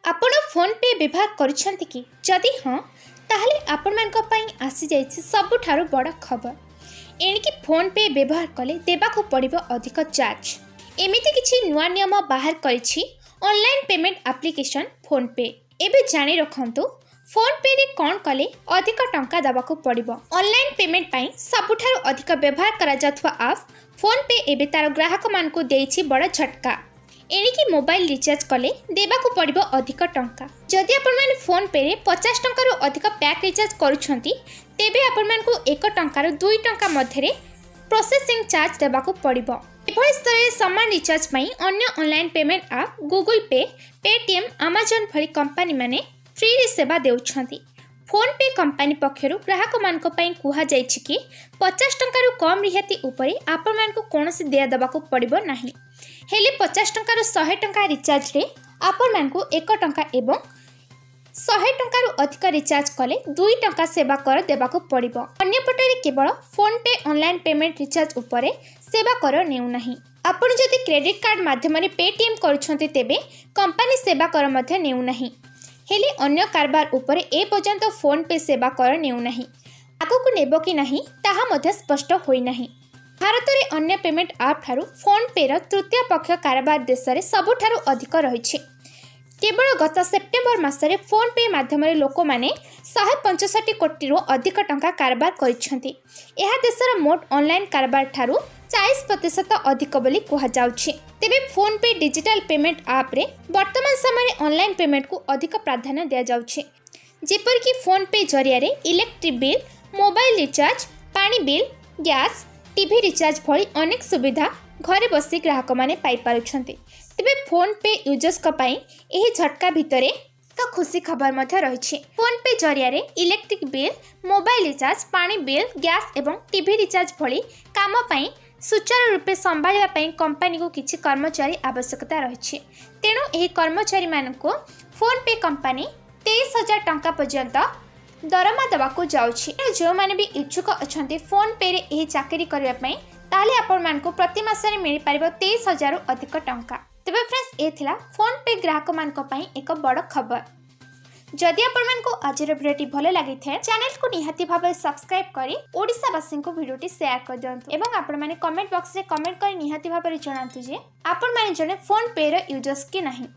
ଆପଣ ଫୋନ୍ପେ ବ୍ୟବହାର କରୁଛନ୍ତି କି? ଯଦି ହଁ, ତାହେଲେ ଆପଣମାନଙ୍କ ପାଇଁ ଆସିଯାଇଛି ସବୁଠାରୁ ବଡ଼ ଖବର। ଏଣିକି ଫୋନ୍ପେ ବ୍ୟବହାର କଲେ ଦେବାକୁ ପଡ଼ିବ ଅଧିକ ଚାର୍ଜ। ଏମିତି କିଛି ନୂଆ ନିୟମ ବାହାର କରିଛି ଅନଲାଇନ୍ ପେମେଣ୍ଟ ଆପ୍ଲିକେସନ୍ ଫୋନ୍ପେ। ଏବେ ଜାଣି ରଖନ୍ତୁ, ଫୋନ୍ପେରେ କ'ଣ କଲେ ଅଧିକ ଟଙ୍କା ଦେବାକୁ ପଡ଼ିବ। ଅନଲାଇନ୍ ପେମେଣ୍ଟ ପାଇଁ ସବୁଠାରୁ ଅଧିକ ବ୍ୟବହାର କରାଯାଉଥିବା ଆପ୍ ଫୋନ୍ପେ ଏବେ ତା'ର ଗ୍ରାହକମାନଙ୍କୁ ଦେଇଛି ବଡ଼ ଝଟକା। ଏଣିକି ମୋବାଇଲ ରିଚାର୍ଜ କଲେ ଦେବାକୁ ପଡ଼ିବ ଅଧିକ ଟଙ୍କା। ଯଦି ଆପଣମାନେ ଫୋନ୍ପେରେ 50 ଟଙ୍କାରୁ ଅଧିକ ପ୍ୟାକ୍ ରିଚାର୍ଜ କରୁଛନ୍ତି, ତେବେ ଆପଣମାନଙ୍କୁ 1 ଟଙ୍କାରୁ 2 ଟଙ୍କା ମଧ୍ୟରେ ପ୍ରୋସେସିଂ ଚାର୍ଜ ଦେବାକୁ ପଡ଼ିବ। ଏଭଳି ସ୍ତରରେ ସମାନ ରିଚାର୍ଜ ପାଇଁ ଅନ୍ୟ online payment app Google Pay, Paytm, Amazon ଭଳି କମ୍ପାନୀମାନେ ଫ୍ରିରେ ସେବା ଦେଉଛନ୍ତି। ଫୋନ୍ପେ କମ୍ପାନୀ ପକ୍ଷରୁ ଗ୍ରାହକମାନଙ୍କ ପାଇଁ କୁହାଯାଇଛି କି 50 ଟଙ୍କାରୁ କମ୍ ରିହାତି ଉପରେ ଆପଣମାନଙ୍କୁ କୌଣସି ଦେୟ ଦେବାକୁ ପଡ଼ିବ ନାହିଁ। ହେଲେ 50 ଟଙ୍କାରୁ 100 ଟଙ୍କା ରିଚାର୍ଜରେ ଆପଣମାନଙ୍କୁ 1 ଟଙ୍କା ଏବଂ 100 ଟଙ୍କାରୁ ଅଧିକ ରିଚାର୍ଜ କଲେ 2 ଟଙ୍କା ସେବା କର ଦେବାକୁ ପଡ଼ିବ। ଅନ୍ୟପଟରେ କେବଳ ଫୋନ୍ପେ ଅନଲାଇନ୍ ପେମେଣ୍ଟ ରିଚାର୍ଜ ଉପରେ ସେବା କର ନେଉନାହିଁ। ଆପଣ ଯଦି କ୍ରେଡିଟ୍ କାର୍ଡ଼ ମାଧ୍ୟମରେ ପେଟିଏମ୍ କରୁଛନ୍ତି, ତେବେ କମ୍ପାନୀ ସେବା କର ମଧ୍ୟ ନେଉନାହିଁ। ହେଲେ ଅନ୍ୟ କାରବାର ଉପରେ ଏପର୍ଯ୍ୟନ୍ତ ଫୋନ୍ପେ ସେବା କର ନେଉନାହିଁ। ଆଗକୁ ନେବ କି ନାହିଁ, ତାହା ମଧ୍ୟ ସ୍ପଷ୍ଟ ହୋଇନାହିଁ। ଭାରତରେ ଅନ୍ୟ ପେମେଣ୍ଟ ଆପ୍ ଠାରୁ ଫୋନ୍ପେର ତୃତୀୟ ପକ୍ଷ କାରବାର ଦେଶରେ ସବୁଠାରୁ ଅଧିକ ରହିଛି। କେବଳ ଗତ ସେପ୍ଟେମ୍ବର ମାସରେ ଫୋନ୍ପେ ମାଧ୍ୟମରେ ଲୋକମାନେ 165 କୋଟିରୁ ଅଧିକ ଟଙ୍କା କାରବାର କରିଛନ୍ତି। ଏହା ଦେଶର ମୋଟ ଅନଲାଇନ୍ କାରବାର ଠାରୁ 40% ଅଧିକ ବୋଲି କୁହାଯାଉଛି। ତେବେ ଫୋନ୍ପେ ଡିଜିଟାଲ ପେମେଣ୍ଟ ଆପ୍ରେ ବର୍ତ୍ତମାନ ସମୟରେ ଅନଲାଇନ୍ ପେମେଣ୍ଟକୁ ଅଧିକ ପ୍ରାଧାନ୍ୟ ଦିଆଯାଉଛି। ଯେପରିକି ଫୋନ୍ପେ ଜରିଆରେ ଇଲେକ୍ଟ୍ରିକ୍ ବିଲ୍, ମୋବାଇଲ ରିଚାର୍ଜ, ପାଣି ବିଲ୍, ଗ୍ୟାସ୍, ଟିଭି ରିଚାର୍ଜ ଭଳି ଅନେକ ସୁବିଧା ଘରେ ବସି ଗ୍ରାହକମାନେ ପାଇପାରୁଛନ୍ତି। ତେବେ ଫୋନ୍ପେ ୟୁଜର୍ସଙ୍କ ପାଇଁ ଏହି ଝଟକା ଭିତରେ ଏକ ଖୁସି ଖବର ମଧ୍ୟ ରହିଛି। ଫୋନ୍ପେ ଜରିଆରେ ଇଲେକ୍ଟ୍ରିକ୍ ବିଲ୍, ମୋବାଇଲ ରିଚାର୍ଜ, ପାଣି ବିଲ୍, ଗ୍ୟାସ୍ ଏବଂ ଟିଭି ରିଚାର୍ଜ ଭଳି କାମ ପାଇଁ ସୁଚାରୁ ରୂପେ ସମ୍ଭାଳିବା ପାଇଁ କମ୍ପାନୀକୁ କିଛି କର୍ମଚାରୀ ଆବଶ୍ୟକତା ରହିଛି। ତେଣୁ ଏହି କର୍ମଚାରୀମାନଙ୍କୁ ଫୋନ୍ପେ କମ୍ପାନୀ 23,000 ଟଙ୍କା ପର୍ଯ୍ୟନ୍ତ ଦରମା ଦେବାକୁ ଯାଉଛି। ତେଣୁ ଯେଉଁମାନେ ବି ଇଚ୍ଛୁକ ଅଛନ୍ତି ଫୋନ୍ପେରେ ଏହି ଚାକିରି କରିବା ପାଇଁ, ତାହେଲେ ଆପଣମାନଙ୍କୁ ପ୍ରତି ମାସରେ ମିଳିପାରିବ 23,000ରୁ ଅଧିକ ଟଙ୍କା। ତେବେ ଫ୍ରେଣ୍ଡସ୍, ଏ ଥିଲା ଫୋନ୍ପେ ଗ୍ରାହକମାନଙ୍କ ପାଇଁ ଏକ ବଡ଼ ଖବର। ଯଦି ଆପଣମାନଙ୍କୁ ଆଜିର ଭିଡ଼ିଓଟି ଭଲ ଲାଗିଥାଏ, ଚ୍ୟାନେଲକୁ ନିହାତି ଭାବରେ ସବସ୍କ୍ରାଇବ୍ କରି ଓଡ଼ିଶାବାସୀଙ୍କୁ ଭିଡ଼ିଓଟି ସେୟାର କରିଦିଅନ୍ତୁ ଏବଂ ଆପଣମାନେ କମେଣ୍ଟ ବକ୍ସରେ କମେଣ୍ଟ କରି ନିହାତି ଭାବରେ ଜଣାନ୍ତୁ ଯେ ଆପଣମାନେ ଜଣେ ଫୋନ୍ପେର ୟୁଜର୍ସ କି ନାହିଁ।